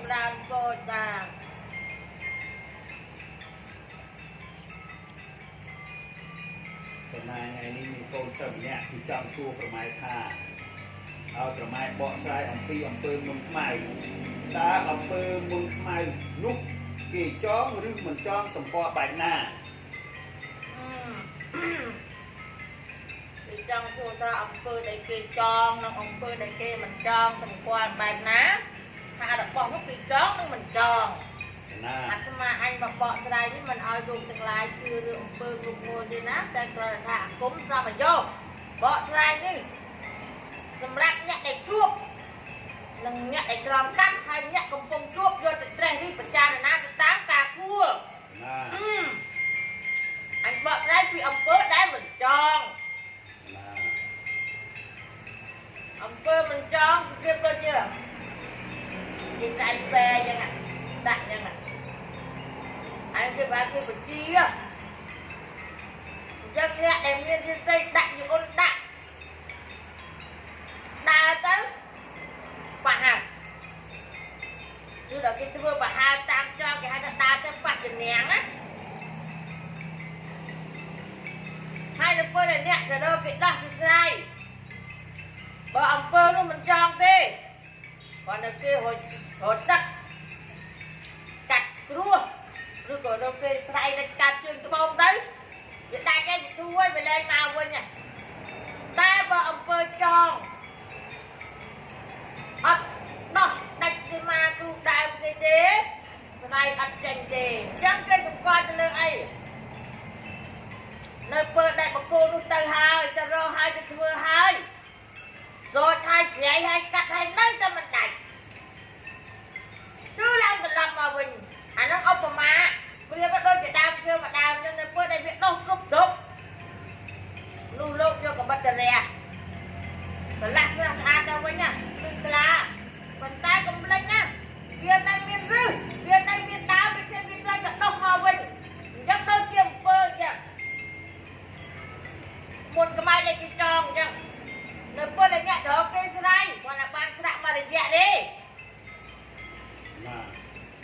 ចម្រើនពរតា ប៉ុន្តែថ្ងៃនេះមានកូនសិស្សម្នាក់គឺចង់សួរប្រម៉ែថាឲ្យប្រម៉ែបកស្រាយអំពីអំពើមុនខ្មៅតើអំពើមុនខ្មៅនោះគេចងឬមិនចងសម្គាល់បែបណា គេចង់សួរថាអំពើដែលគេចងនិងអំពើដែលគេមិនចងសម្គាល់បែបណាថារបស់នោះគេចងនិងមិនចង ណា អាត្មាអញមកបកស្រាយនេះមិនឲ្យលោកទាំងឡាយជឿរឿងអំពើងប់ងល់ទេណាតែគ្រាន់តែថាអាគមសមយោបកស្រាយនេះសម្រាប់អ្នកដែលជួបនិងអ្នកដែលក្រំកាត់ហើយអ្នកកំពុងជួបយកទៅត្រេះនេះពិចារណាទៅតាមការគួរ ណា អញបកស្រាយពីអំពើដែលមិនចង ណា អំពើមិនចងគឺប្រៀបដូចជានិយាយបែអញ្ចឹងដាក់អញ្ចឹងហើយគេបើគេបញ្ជាអញ្ចឹងអ្នកដែលមានរិទ្ធិដាក់យអ៊ុនដាក់ដើរទៅប៉ះហើយឬដល់គេធ្វើប្រហារតាមចងគេហៅថាដើរទៅប៉ះជំនាញណាហើយដល់ពេលដែលអ្នកទៅរកគេដោះគេស្រ័យបើអំពើនោះមិនចងទេគ្រាន់តែគេរត់ទឹកកាត់គ្រោះឬក៏រកគេស្រ័យទៅកាត់ជើងត្បូងទៅវាដាច់ឯងវាជួយវាលែងមកវិញតែបើអំពើចងអត់ដោះដាច់សីមាគ្រូដើមគេទេស្ដាយអត់ចេញទេអញ្ចឹងគេសម្គាល់ទៅលើអីនៅពេលដែលបកគោនោះទៅហើយទៅរកហើយទៅធ្វើហើយសូត្រហើយស្រែកហើយកាត់ហើយនៅតែមិនដាច់គឺឡើងត្រឡប់មកវិញអាហ្នឹងឧបមាប្រៀបដូចជាដើមឈើមួយដើមហ្នឹងនៅពេលដែលវាដុះគប់ដប់នោះលោកយកកបិតទៅរះប្រឡាក់ស្រស់ស្អាតទៅវិញណាគឺក្លាប៉ុន្តែកុំភ្លេចណាវានៅមានឫសវានៅមានដើមវាត្រូវតែដុះមកវិញអញ្ចឹងដូចជាអំពើអញ្ចឹងមុនខ្មែរដែលគេចងអញ្ចឹងនៅពេលដែលអ្នករកគេស្រ័យគាត់តែបានស្រាក់មួយរយៈទេ ណា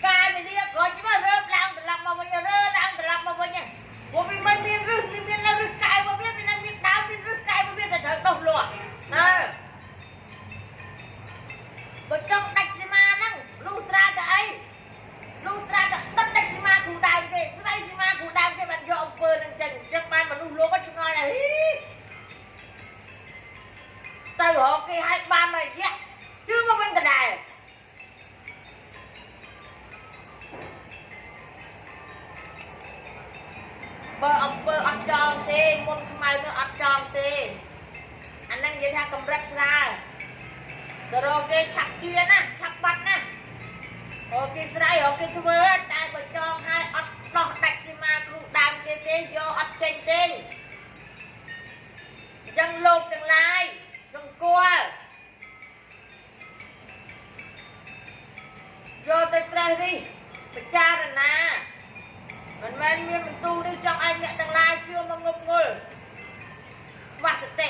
កាលវេលាក្រោយច្បាស់រើបឡើងត្រឡប់មកវិញរើឡើងត្រឡប់មកវិញព្រោះវាមិនមានឫសវាមានឫសកែវវាមានមានដើមមានឫសកែវវាតែត្រូវដុះលាស់ណាបើចង់ដាច់សីមាហ្នឹងលុះត្រាតែអីលុះត្រាតែដិតដាច់សីមាគ្រូដើមគេស្រីសីមាគ្រូដើមគេបានយកអំពើហ្នឹងចេញអញ្ចឹងបានមនុស្សលោកក៏ឆ្ងល់ដែរទៅរកគេឲ្យបានមួយរយៈជឿមកវិញដដែលបើអំពើអត់ចងទេមុនខ្មៅនោះអត់ចងទេអាហ្នឹងនិយាយថាកម្រិតស្រាលទៅរកគេឆាប់ជាណាឆាប់បាត់ណារកគេស្រ័យរកគេធ្វើតែបើចងហើយអត់ដោះដាច់សីមាគ្រូដើមគេទេយកអត់ចេញទេអញ្ចឹងលោកទាំងឡាយសម្គាល់យកទៅត្រេះនេះពិចារណាមិនមែនមានបន្ទូលនេះចង់ឲ្យអ្នកទាំងឡាយជឿមកងប់ងល់ខ្វះសតិពិ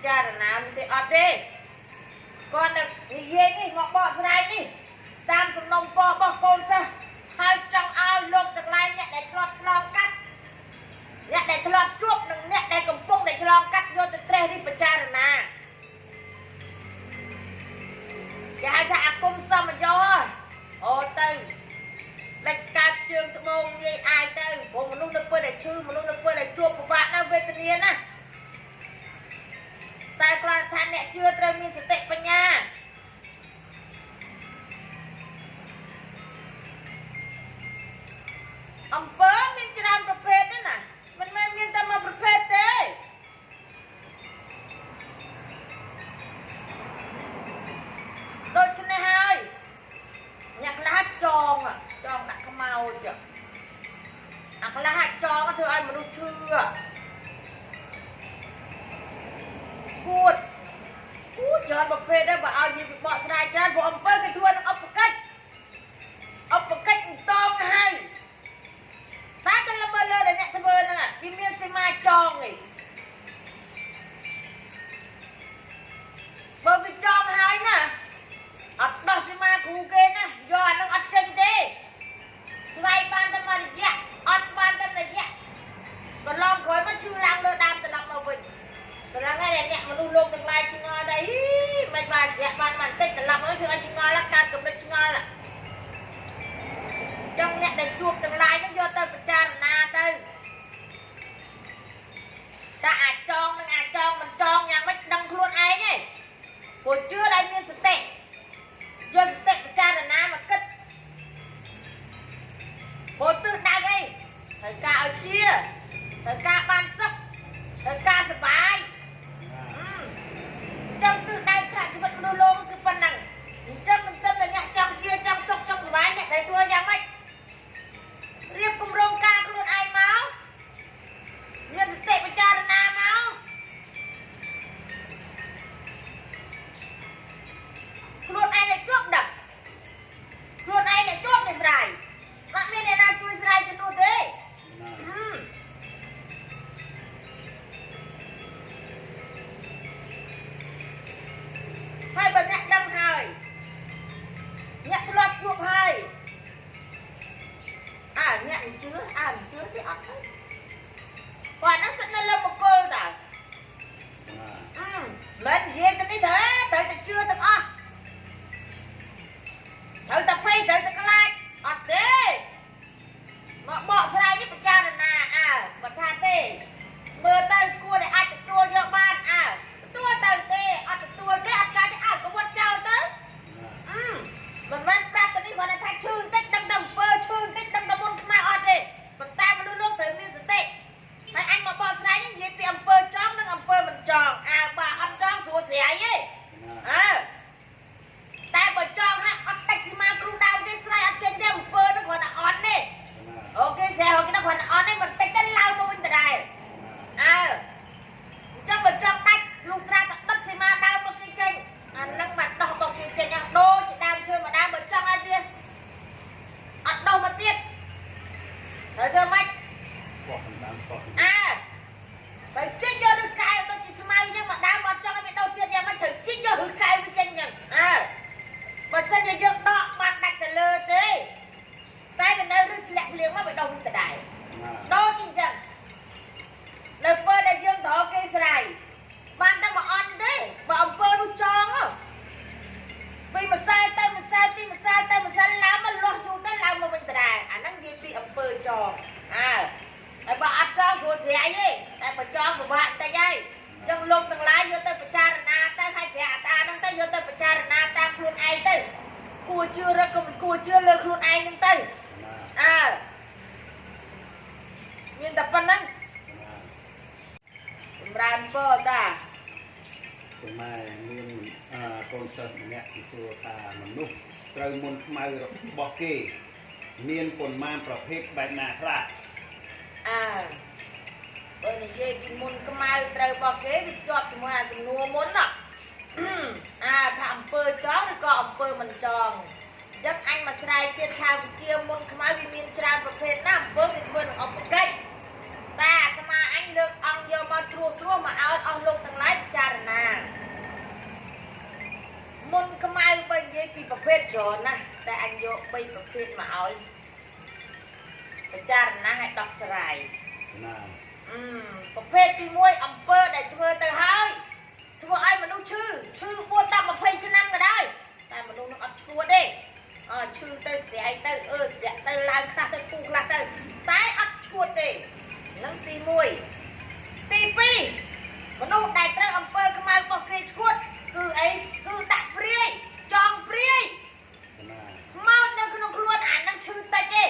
ចារណាមិនទេអត់ទេគាត់តែនិយាយនេះមកបកស្រាយនេះតាមសំណុំពររបស់កូនសិស្សហើយចង់ឲ្យលោកទាំងឡាយអ្នកដែលធ្លាប់ឆ្លងកាត់អ្នកដែលធ្លាប់ជួបនិងអ្នកដែលកំពុងតែឆ្លងកាត់យកទៅត្រេះនេះពិចារណាគេហៅថាអាគមសមយោអូទៅលិចកាត់ជើងត្បូងងាយអាយទៅព្រោះមនុស្សនៅពេលដែលឈឺមនុស្សនៅពេលដែលជួបពិបាកណាស់វេទនាណាស់តែគ្រាន់តែថាអ្នកជឿត្រូវមានសតិបញ្ញាអំពើមានច្រើនប្រភេទទេណាមិនមែនមានតែមួយប្រភេទទេដូច្នេះហើយអ្នកខ្លះចងចងដាក់ខ្មោចអាខ្លះចងធ្វើឲ្យមនុស្សឈឺគួតគួតច្រើនប្រភេទដែរបើឲ្យនិយាយពីបកស្រាយច្រើនព្រោះអំពើគេធ្វើនឹងឧបកិច្ចឧបកិច្ចតងហើយតែតែល្មើលើដែលអ្នកធ្វើហ្នឹងវាមានសីមាចងឯងបើវាចងហើយណាអត់ដោះសីមាគ្រូគេណាយក ហើយអ្នកមនុស្សលោកទាំងឡាយឆ្ងល់ដែរមិនបានស្រាក់បានបន្តិចត្រឡប់មកធ្វើឲ្យឆ្ងល់កើតកំណត់ឆ្ងល់ចង់អ្នកដែលជួបទាំងឡាយហ្នឹងយកទៅពិចារណាទៅតែអាចចងនិងអាចចងមិនចងយ៉ាងម៉េចដឹងខ្លួនឯងឯងព្រោះជឿដែលមានសតិយកសតិពិចារណាមកគិតព្រោះទិសដៅអីត្រូវការឲ្យជាត្រូវការបានសុខត្រូវការសប្បាយចឹងទិសដៅឆាកជីវិតមនុស្សលោកគឺប៉ុណ្ណឹងអញ្ចឹងមិនទៅតែអ្នកចង់ជាចង់សុខចង់សប្បាយអ្នកត្រូវធ្វើយ៉ាងម៉េចរៀបគម្រោងការខ្លួនឯងមកមានសតិពិចារណាមកខ្លួនឯងដែលជាប់ដឹកខ្លួនឯងដែលជាប់នេះស្រ័យអត់មានអ្នកណាជួយស្រ័យជំនួសទេហើយបើអ្នកដឹងហើយអ្នកធ្លាប់ជួបហើយអើអ្នកមិនជឿអើមិនជឿទេអត់ទៅគាត់ហ្នឹងសិតនៅលើបុគ្គលតើមិននិយាយទៅនេះត្រូវតែជឿទាំងអស់ត្រូវតែភ័យត្រូវតែខ្លាចអត់ទេមកបកស្រាយនេះពិចារណាអើបើថាទេមើលទៅគួរតែអាចទទួលយកបានអើទទួលទៅទេអត់ទទួលទេអត់កើតទេអើក៏វត្តចោលទៅមិនមែនប្រាប់ទៅនេះគាត់ថាឈឺបន្តិចដឹងតែអំពើឈឺបន្តិចដឹងតែមុនខ្មៅអត់ទេប៉ុន្តែមនុស្សលោកត្រូវមានសតិហើយអញមកបកស្រាយនេះនិយាយពីអំពើចង់និងអំពើមិនចង់អើបើអត់ចង់ស្រួលស្រាយទេអើតែបើចង់ហាក់អត់តិចស្មាគ្រូដើមទេស្រាយអត់ចេញទេអំពើនោះគ្រាន់តែអត់ទេអូខេស្រាយអូខេនោះគ្រាន់តែអត់ទេមិនតិចទេឡើងមកវិញដដែលអើអញ្ចឹងបើចង់ដាច់លុះត្រាតែដុតសីមាដើមមកគេចេញអានឹងមកដោះមកគេចេញអស់ដូចជាដើមឈើមកដើមបើចង់ឲ្យវាអត់ដោះមកទៀតត្រូវធ្វើម៉េចអើបើចេញយកឬកែវដូចជាស្មៅអញ្ចឹងមកដើមអត់ចង់ឲ្យវាដោះទៀតយ៉ាងម៉េចត្រូវចេញយកឬកែវវាចេញអញ្ចឹងអើបើសិនជាយើងដកបានដាច់ទៅលើទេតែវានៅឬធ្លាក់ភ្លៀងមកវាដោះវិញដដែលដូចអញ្ចឹងនៅពេលដែលយើងត្រគេស្រ័យបានតែមួយអន់ទេបើអំពើនោះចងពីម្សិលទៅម្សិលពីម្សិលទៅម្សិលឡើងមកលាស់យូរទៅឡើងមកវិញដដែលអាហ្នឹងនិយាយពីអំពើចងអើហើយបើអត់ចងស្រួលស្រាយទេតែបើចងពិបាកតិចហើយអញ្ចឹងលោកទាំងឡាយយកទៅពិចារណាទៅហើយប្រាក់អាតាហ្នឹងទៅយកទៅពិចារណាតាមខ្លួនឯងទៅគួរជឿឬក៏មិនគួរជឿលើខ្លួនឯងហ្នឹងទៅអើមានតែប៉ុណ្្នឹងចម្រើនពរតា ម៉ែមានកូនសិស្សម្នាក់គេសួរថាមនុស្សត្រូវមុនខ្មៅរបស់គេមានប៉ុន្មានប្រភេទបែបណាខ្លះអើបើនិយាយពីមុនខ្មៅត្រូវរបស់គេវាជាប់ជាមួយអាសំណួរមុនណាអើថាអំពើចង់ឬក៏អំពើមិនចង់អញ្ចឹងអញមកស្រែកទៀតថាវិជាមុនខ្មៅវាមានច្រើនប្រភេទណាស់អំពើគេធ្វើនឹងឧបកិច្ចតែអាត្មាអញលើកអង្គយកមកត្រួសត្រាសមកឲ្យអស់លោកទាំងឡាយពិចារណាមុនខ្មៅបើនិយាយពីប្រភេទច្រើនណាស់តែអញយក3ប្រភេទមកឲ្យពិចារណាឲ្យដោះស្រាយណាប្រភេទទី1អំពើដែលធ្វើទៅហើយធ្វើឲ្យមនុស្សឈឺឈឺ4 10 20ឆ្នាំក៏ដោយតែមនុស្សនឹងអត់ឈួតទេអើឈឺទៅស្រែកទៅអឺស្រែកទៅឡើងខ្លះទៅគូខ្លះទៅតែអត់ឈួតទេនឹងទី1ទី2មនុស្សដែលត្រូវអំពើខ្មៅរបស់គេឈួតគឺអីគឺដាក់ព្រាយចងព្រាយខ្មោចនៅក្នុងខ្លួនអានឹងឈឺតិចទេ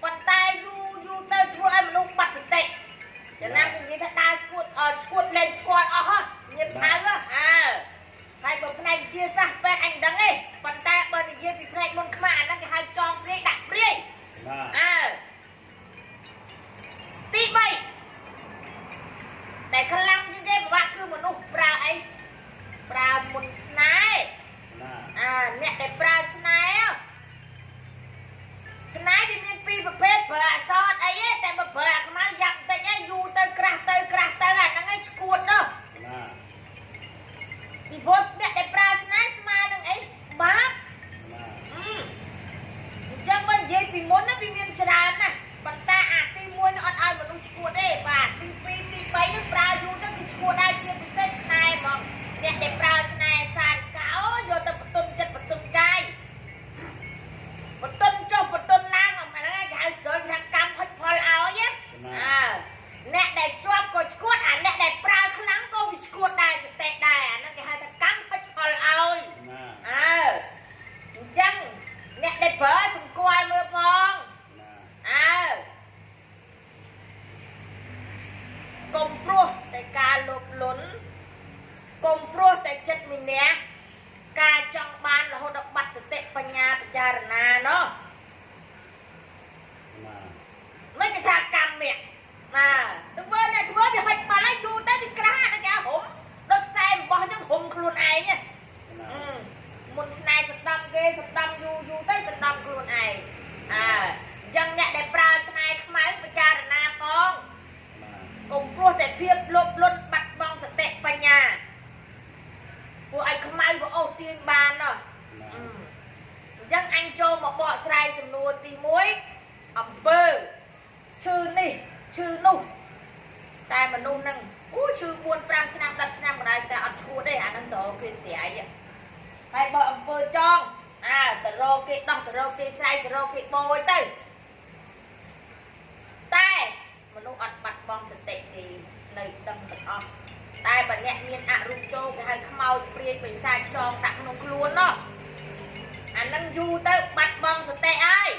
ប៉ុន្តែយូរយូរទៅធ្វើឲ្យមនុស្សបាត់សតិចំណាំនិយាយថាដើរស្គួតឈួតលែងស្គាល់អស់ហ៎ញៀនផៅហ៎អើហើយបើផ្នែកវិទ្យាសាស្ត្រពេទ្យអញមិនដឹងទេប៉ុន្តែបើនិយាយពីផ្នែកមុនខ្មាក់អាហ្នឹងគេហៅចងព្រាយដាក់ព្រាយអើទី3តែខ្លាំងជាងគេពិបាកគឺមនុស្សប្រើអីប្រើមុនស្នេហ៍ ចារណាណោះមិនគេថាកម្មៈណាទៅធ្វើអ្នកធ្វើវាហិចផលហើយយូរទៅវាក្រាស់ហ្នឹងគេហុំដូចខ្សែអំបោះហ្នឹងហុំខ្លួនឯងមុនស្នេហ៍សណ្ដំគេសណ្ដំយូរយូរទៅសណ្ដំខ្លួនឯងអើអញ្ចឹងអ្នកដែលប្រើស្នេហ៍ខ្មៅពិចារណាផងកុំព្រោះតែភាពលោភលន់បាត់បង់សតិបញ្ញាពួកឲ្យខ្មៅវាអូសទាញបានណោះអញ្ចឹងអញចូលមកបកស្រាយសំណួរទី1អំពើឈឺនេះឈឺនោះតែមនុស្សហ្នឹងអូឈឺ4 5ឆ្នាំ10ឆ្នាំក៏ដោយតែអត់ឈួតទេអាហ្នឹងទៅគេស្រាយហើយបើអំពើចងអើទៅរកគេដោះទៅរកគេស្រែកទៅរកគេបួយទៅតែមនុស្សអត់បាត់បង់សតិទេនៅដឹងទាំងអស់តែបើអ្នកមានអរូបចូលគេហៅខ្មោចព្រាយបិសាចចងដាក់ក្នុងខ្លួនណោះអានឹងយូរទៅបាត់បង់សតិហើយ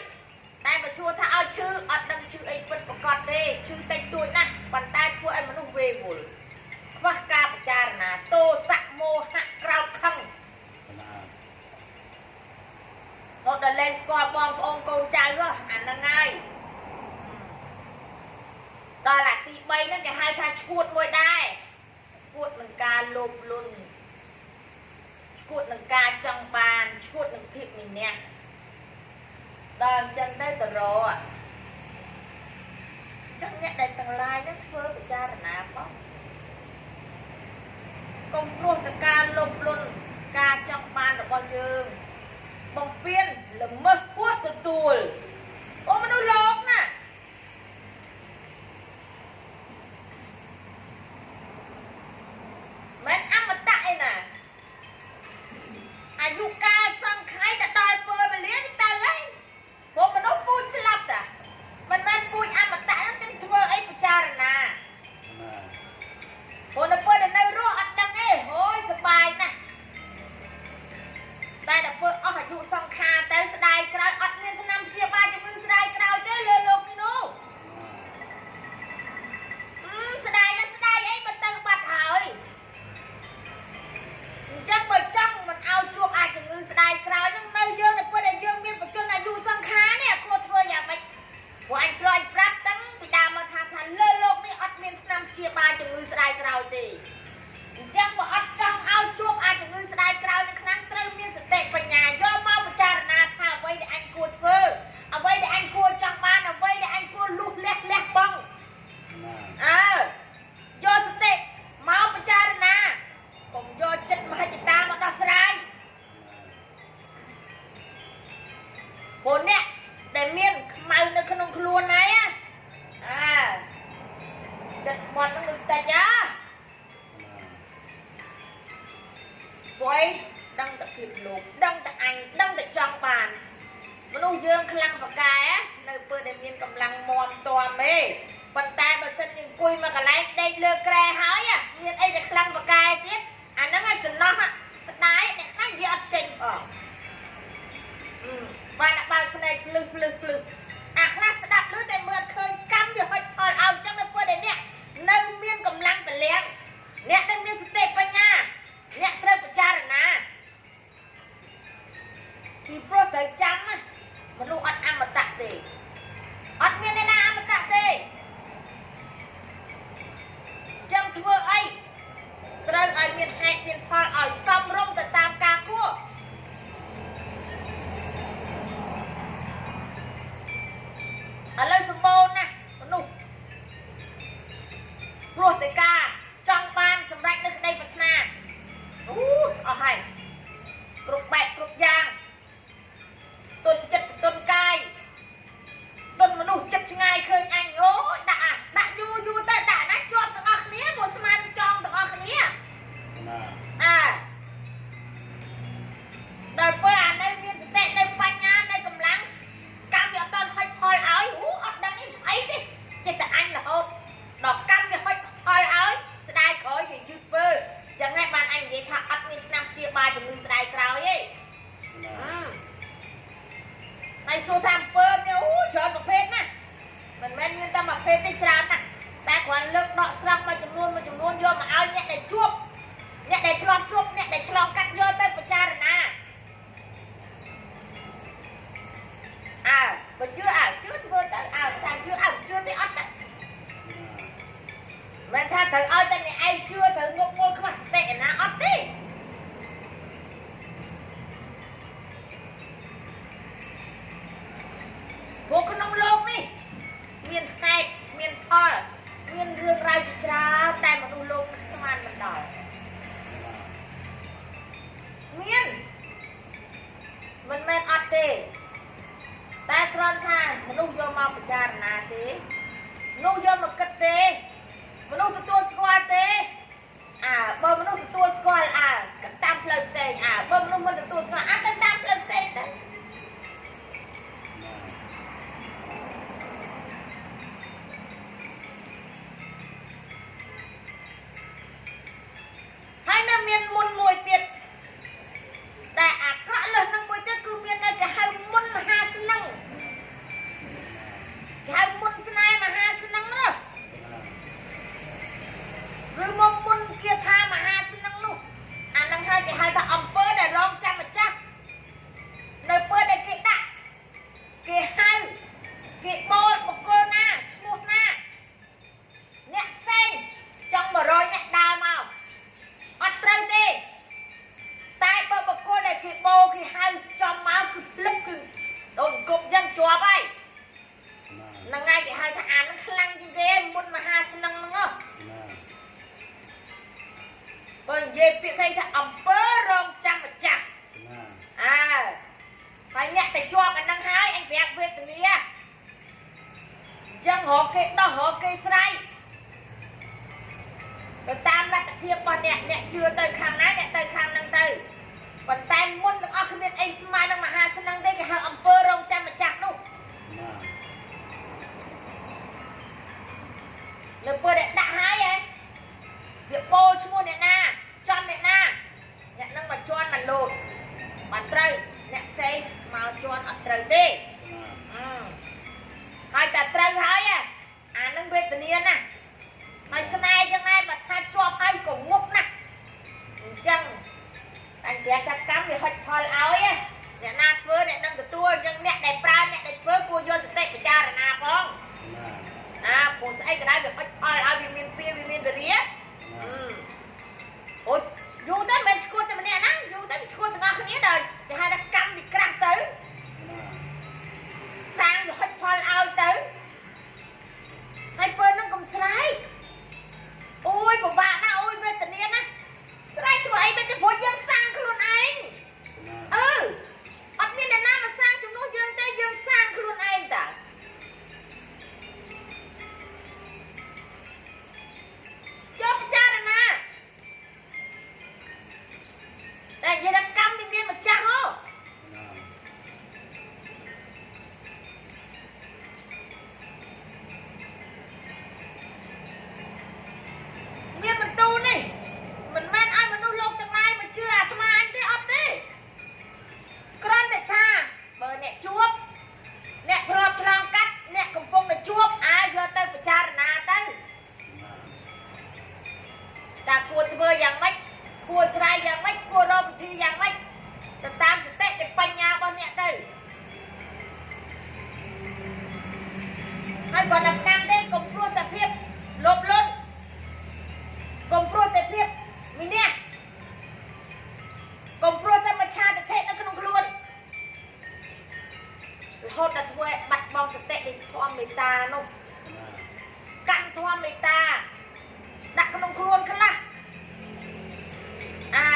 តែបើសួរថាឲ្យឈឺអត់ដឹងឈឺអីពិតប្រកបទេឈឺតិចតួចណាស់ប៉ុន្តែធ្វើឲ្យមនុស្សវេវល់ខ្វះការពិចារណាទោសៈមោហៈក្រោធខឹងរត់ដល់លែងស្គាល់បងប្អូនកូនចៅហ៎អាហ្នឹងហើយដល់អាទី3ហ្នឹងគេហៅថាឈួតមួយដែរឈួតនឹងការលោភលន់ឈួតនឹងការចង់បានឈួតនឹងភាពមានះដល់អញ្ចឹងទៅទៅរកចឹងអ្នកដែលទាំងឡាយហ្នឹងធ្វើពិចារណាផងកុំព្រោះតែការលោភលន់ការចង់បានរបស់យើងបំពេញល្មើសហួសទទួលអូមនុស្សលោកណាមិនអមតៈឯណាអាយុកាលសង្ខ័យទៅដល់ពេលវេលានេះទៅហើយព្រោះមនុស្សពូជស្លាប់តាមិនមែនពូជអមតៈហ្នឹងចឹងធ្វើអីពិចារណាព្រោះនៅពេលដែលនៅរស់អត់ដឹងទេអូយសប្បាយណាស់តែដល់ពេលអស់អាយុសង្ខារទៅស្ដាយក្រោយអត់មានថ្នាំព្យាបាលជំងឺស្ដាយក្រោយទេលើលោកនេះនោះស្ដាយណាស់ស្ដាយអីបើទៅបាត់ហើយអញ្ចឹងបើចង់មិនឲ្យជួបអាចជំងឺស្ដាយក្រោយហ្នឹងនៅយើងនៅពេលដែលយើងមានបច្ចុប្បន្នអាយុសង្ខារនេះគួរធ្វើយ៉ាងម៉េចព្រោះអញក្រោយប្រាប់តាំងពីដើមមកថាលើលោកនេះអត់មានថ្នាំព្យាបាលជំងឺស្ដាយក្រោយទេអញ្ចឹងបើអត់ចង់ឲ្យជួបអាចជំងឺស្ដាយក្រោយនៅខ្លាំងត្រូវមានសតិបញ្ញាយកមកពិចារណាថាអ្វីដែលអញគួរធ្វើអ្វីដែលអញគួរចង់បានអ្វីដែលអញគួរលុះលះលះបង់អើយកសតិមកពិចារណាកុំយកចិត្តមហិច្ឆតាមកដោះស្រាយព្រោះអ្នកដែលមានខ្មៅនៅក្នុងខ្លួនហើយអើចិត្តបត់ហ្នឹងដូចតិចហ៎ព្រោះអីដឹងតែភាពលោកដឹងតែអញដឹងតែចង់បានមនុស្សយើងខ្លាំងប្រកែនៅពេលដែលមានកម្លាំងមាំទាំទេប៉ុន្តែបើសិនជាអង្គុយមកកន្លែងដេកលើក្រែហើយមានអីដែលខ្លាំងប្រកែទៀតអាហ្នឹងឲ្យសំណោះស្ដាយអ្នកខ្លះនិយាយអត់ចេញផងបានតែបើកភ្នែកភ្លឹះភ្លឹះភ្លឹះអាខ្លះស្ដាប់ឮតែមើលឃើញកម្មវាហុចផលឲ្យអញ្ចឹងនៅពេលដែលអ្នកនៅមានកម្លាំងពលំអ្នកដែលមានសតិបញ្ញាអ្នកត្រូវពិចារណាពីព្រោះត្រូវចាំណាមនុស្សអត់អមតៈទេអត់មានអ្នកណាអមតៈទេចឹងធ្វើអីត្រូវឲ្យមានហេតុមានផលឲ្យសមរម្យទៅតាមការគួរឥឡូវសម្បូរណាស់មនុស្សព្រោះតែការចង់បានសម្រេចនៅក្តីប្រាថ្នាអូអស់ហើយគ្រប់បែបគ្រប់យ៉ាងទុនចិត្តទុនកាយទុនមនុស្សចិត្តឆ្ងាយឃើញអញអូដាក់ដាក់យូរយូរទៅដាក់ណាជាប់ទាំងអស់គ្នាព្រោះស្មានចងទាំងអស់គ្នាណាអើដល់ពេលអានៅមានសតិនៅបញ្ញានៅកម្លាំងកម្មវាអត់តន់ហុចផលឲ្យអូអត់ដឹងអីទេចិត្តតែអញរហូតដល់កម្មវាហុចផលឲ្យស្ដាយក្រោយវាយឺតពើចឹងហើយបានអញនិយាយថាអត់មានឆ្នាំព្យាបាលជំងឺស្ដាយក្រោយទេហើយសួរថាអំពើមានអូច្រើនប្រភេទណាស់មិនមែនមានតែមួយប្រភេទទេច្រើនណាស់តែគ្រាន់លើកដកស្រង់មួយចំនួនមួយចំនួនយកមកឲ្យអ្នកដែលជួបអ្នកដែលធ្លាប់ជួបអ្នកដែលឆ្លងកាត់យកទៅពិចារណា ត្រូវឲ្យតែអ្នកឯងជឿត្រូវងប់ងល់ខ្វះសតិឯណាអត់ទេព្រោះក្នុងលោកនេះមានហេតុមានផលមានរឿងរ៉ាវជាច្រើនតែមនុស្សលោកស្មានមិនដល់មានមិនមែនអត់ទេតែគ្រាន់ថាមនុស្សយកមកពិចារណាទេមនុស្សយកមកគិតទេមនុស្សទទួលស្គាល់ទេអើបើមនុស្សទទួលស្គាល់អើគិតតាមផ្លូវផ្សេងអើបើមនុស្សមិនទទួលស្គាល់អើទៅតាមផ្លូវផ្សេងទៅហើយនៅមានមុនមួយទៀតតែអាក្រក់លើសនឹងមួយទៀតគឺមាននៅគេហៅមុនមហាស្នឹងគេហៅមុនស្នេហ៍មហាស្នឹងនោះឬមកមុនគាថាមហាស្នឹងនោះអានឹងហើយគេហៅថាអំពើដែលរងចាំម្ចាស់នៅពេលដែលគេដាក់គេហៅគេបូលបុគ្គលណាឈ្មោះណាអ្នកផ្សេងចង់100អ្នកដើរមកអត់ត្រូវទេតែបើបុគ្គលដែលគេបោគេហៅចំមកគឺភ្លឹបគឺដូចគប់យ៉ាងជាប់ហើយហ្នឹងហើយគេហៅថាអាហ្នឹងខ្លាំងជាងគេមុនមហាស្នឹងហ្នឹងហ៎បើនិយាយពាក្យគេថាអំពើរងចាំម្ចាស់អើហើយអ្នកតែជាប់អាហ្នឹងហើយអញប្រាប់វេទនាអញ្ចឹងរកគេដោះរកគេស្រ័យទៅតាមលទ្ធភាពរបស់អ្នកអ្នកជឿទៅខាងណាអ្នកទៅខាងហ្នឹងទៅប៉ុន្តែមុនទាំងអស់គ្មានអីស្មើនឹងមហាស្នឹងទេគេហៅអំពើរងចាំម្ចាស់នោះនៅពេលដែលដាក់ហើយហ៎វាបូលឈ្មោះអ្នកណាចំអ្នកណាអ្នកនឹងមកជន់មកលោតបានត្រូវអ្នកផ្សេងមកជន់អត់ត្រូវទេហើយតែត្រូវហើយអានឹងវេទនាណាស់ហើយស្នេហ៍ចឹងដែរបើថាជាប់ហើយក៏ងប់ណាស់អញ្ចឹងតែប្រាប់ថាកម្មវាហុចផលឲ្យអ្នកណាធ្វើអ្នកនឹងទទួលអញ្ចឹងអ្នកដែលប្រើអ្នកដែលធ្វើគួរយកសតិពិចារណាផងអាព្រោះស្អីក៏ដោយវាហុចផលឲ្យវាមានពៀវាមានវេរាអូយូរទៅមិនឈួតតែម្នាក់ណាយូរទៅឈួតទាំងអស់គ្នាដល់គេហៅថាកម្មវាក្រាស់ទៅសាងវាហុចផលឲ្យទៅហើយពេលហ្នឹងកុំស្រែកអូយពិបាកណាស់អូយវេទនាណាស់ស្រែកធ្វើអីមិនទេព្រោះយើងសាងខ្លួនឯងអឺអត់មានអ្នកណាមកសាងជំនួសយើងទេយើងសាងខ្លួនឯងតាយកពិចារណាតែនិយាយថាកម្មវាមានម្ចាស់ហ៎មានបន្ទូនេះមិនមែនឲ្យមនុស្សលោកទាំងឡាយមកជឿអាត្មាអញទេអត់ទេគ្រាន់តែថាបើអ្នកជួបអ្នកធ្លាប់ឆ្លងកាត់អ្នកកំពុងតែជួបអាចយកទៅពិចារណាទៅតើគួរធ្វើយ៉ាងម៉េចគួរស្រ័យយ៉ាងម៉េចគួររកវិធីយ៉ាងម៉េចទៅតាមសតិនិងបញ្ញារបស់អ្នកទៅហើយគាត់តាមទេកុំព្រោះតែភាពលោភលន់កុំព្រោះតែភាពវិន័យកុំព្រោះតែមច្ឆាទិដ្ឋិនៅក្នុងខ្លួនរហូតដល់ធ្វើឲ្យបាត់បង់សតិនៃធម៌មេត្តានោះកាន់ធម៌មេត្តាដាក់ក្នុងខ្លួនខ្លះអើ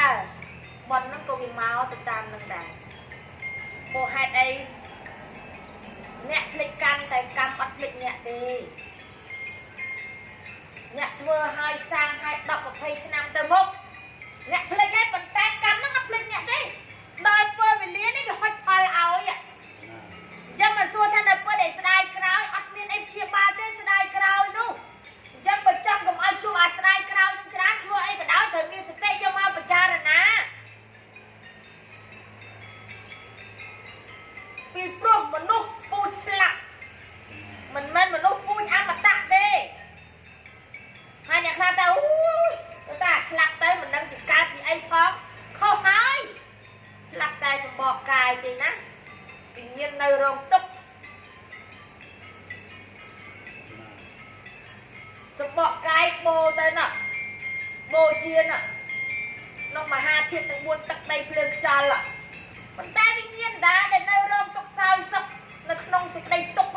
បនហ្នឹងក៏វាមកទៅតាមនឹងដែរព្រោះហេតុអីអ្នកភ្លេចកម្មតែកម្មអត់ភ្លេចអ្នកទេអ្នកធ្វើឲ្យសាងឲ្យ10 20ឆ្នាំទៅមុខអ្នកភ្លេចហើយប៉ុន្តែកម្មហ្នឹងអត់ភ្លេចអ្នកទេដល់ពេលវេលានេះវាហុចផលឲ្យអញ្ចឹងមកសួរថានៅពេលដែលស្ដាយក្រោយអត់មានអីព្យាបាលទេស្ដាយក្រោយនោះអញ្ចឹងបើចង់កុំឲ្យជួបអាស្ដាយក្រោយនឹងច្រើនធ្វើអីក៏ដោយត្រូវមានសតិយកមកពិចារណាពីព្រោះមនុស្សពូជស្លាប់មិនមែនមនុស្សពូជអមតៈទេហើយអ្នកខ្លះទៅអូយតាស្លាប់ទៅមិនដឹងជាកើតជាអីផងខុសហើយស្លាប់តែសម្បកកាយទេណាវិញ្ញាណនៅរងទុក្ខ សម្បកកាយបោទៅណោះបូជាណោះក្នុងមហាធាតុទាំង4ទឹកដីភ្លើងខ្យល់ប៉ុន្តែវិញ្ញាណដាដែលនៅរងទុកសោយសុខនៅក្នុងសេចក្តីទុក្ខ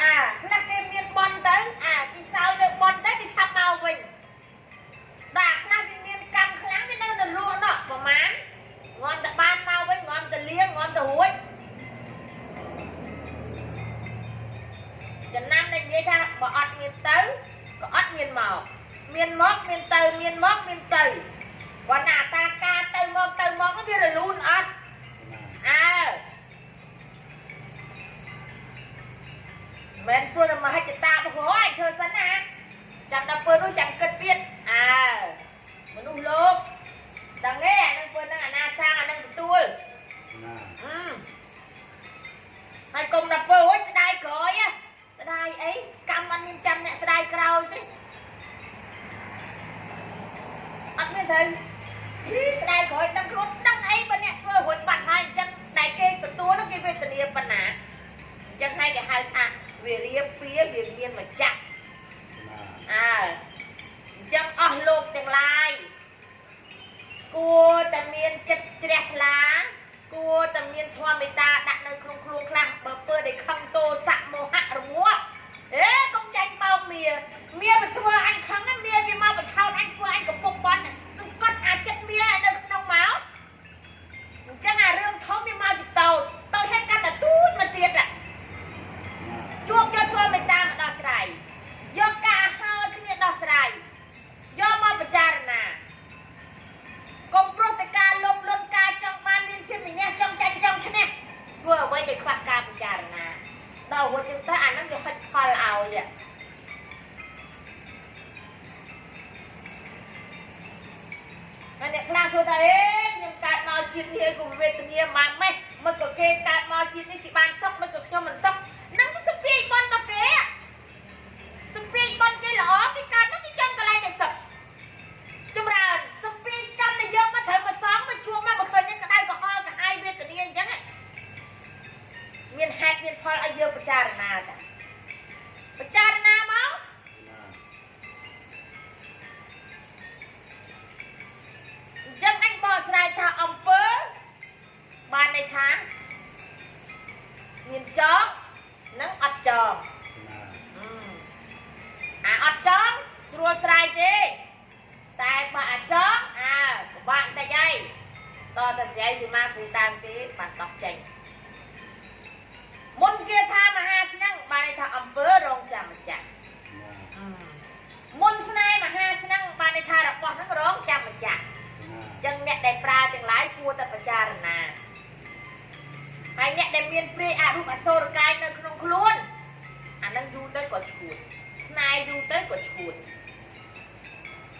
អាខ្លះគេមានបន់ទៅអាគេសោយនៅបន់ទៅគេឆាប់មកវិញដល់ខ្លះវាមានកម្មខ្លាំងវានៅនរកណោះប្រហែលងំតែបានមកវិញងំតែលៀងងំតែរួចចំណាំដែលនិយាយថាបើអត់មានទៅក៏អត់មានមកមានមកមានទៅមានមកមានទៅគាត់ណាតាការទៅមកទៅមកវារលូនអត់អើមិនព្រោះតែមហិច្ឆតារបស់ឯងធ្វើសិនណាចាំដល់ពេលនោះចាំគិតទៀតអើមនុស្សលោកដឹងទេអានឹងពេលហ្នឹងអាណាសាងអានឹងទទួលណាហើយកុំដល់ពេលអូយស្ដាយក្រោយស្ដាយអីកម្មអត់មានចាំអ្នកស្ដាយក្រោយទេអត់មានត្រូវស្ដាយក្រោយដឹងខ្លួនដឹងអីបើអ្នកធ្វើរួចបាត់ហើយអញ្ចឹងតែគេទទួលនោះគេវេទនាប៉ុណ្ណាអញ្ចឹងហើយគេហៅថាវារៀបពៀវាមានម្ចាស់អើអញ្ចឹងអស់លោកទាំងឡាយគួរតែមានចិត្តជ្រះថ្លាគួរតែមានធម៌មេត្តាដាក់នៅក្នុងខ្លួនខ្លះបើពើដែលខឹងទោសៈមោហៈរងាប់អេកុំចាញ់បោកមៀមៀវាធ្វើអញខឹងណាមៀវាមកបញ្ឆោតអញធ្វើអញកំពុងបន់សង្កត់អាចិត្តមៀឲ្យនៅក្នុងមកអញ្ចឹងអារឿងធំវាមកពីតូចតូចហើយកាន់តែទូចមកទៀតជួបយកធម៌មេត្តាមកដោះស្រាយយកការហើយគ្នាដោះស្រាយយកមកពិចារណាកុំព្រោះតែការលោភលន់ការចង់បានមានឈាមម្ញាស់ចង់ចាញ់ចង់ឈ្នះធ្វើអ្វីដែលខ្វះការពិចារណាដល់រួចចឹងទៅអាហ្នឹងវាហិចផលឲ្យហើយអ្នកខ្លះសួរថាអេខ្ញុំកើតមកជាតិនេះក៏វេទនាម៉ាក់ម៉េះមិនក៏គេកើតមកជាតិនេះគេបានសុខមិនក៏ខ្ញុំមិនសុខនឹងសំពីបនមកគេសំពីបនគេល្អគេកើតមកគេចង់កន្លែងដែលសុខចម្រើនសំពីកម្មដែលយើងមកត្រូវមកសងមកជួបមកមកឃើញក្តៅក្រហល់ក្រហាយវេទនាអញ្ចឹងមានហេតុមានផលឲ្យយើងពិចារណាតាពិចារណាមកអញ្ចឹងអញបកស្រាយថាអំពើបានន័យថាមានចងនិងអត់ចងអាអត់ចងស្រួលស្រាយទេតែបើអាចចងអើពិបាកបន្តិចហើយតតែស្រីសីមាគ្រូតាមគេបានដោះចេញមុនគេថាមហាស្នឹងបានន័យថាអំពើរងចាំម្ចាស់មុនស្នេហ៍មហាស្នឹងបានន័យថារបស់ហ្នឹងរងចាំម្ចាស់អញ្ចឹងអ្នកដែលប្រើទាំងឡាយគួរតែពិចារណាហើយអ្នកដែលមានព្រាយអរូបអសុរកាយនៅក្នុងខ្លួនអានឹងយូរទៅក៏ឈួតស្នេហ៍យូរទៅក៏ឈួត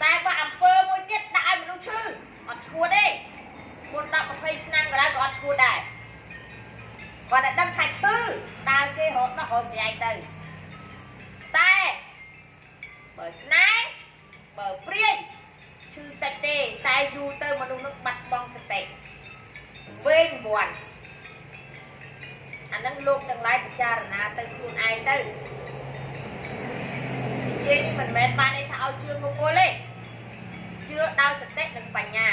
តែបើអំពើមួយទៀតដាក់ឲ្យមនុស្សឈឺអត់ឈួតទេមុន10 20ឆ្នាំក៏ដោយក៏អត់ឈួតដែរគាត់តែដឹងថាឈឺដើរគេរត់ដោះរត់ស្រាយទៅតែបើស្នេហ៍បើព្រាយឈឺតិចទេតែយូរទៅមនុស្សនឹងបាត់បង់សតិវែងវាន់អានឹងលោកទាំងឡាយពិចារណាទៅខ្លួនឯងទៅនិយាយនេះមិនមែនបានន័យថាឲ្យជឿងងល់ទេជឿដោយសតិនិងបញ្ញា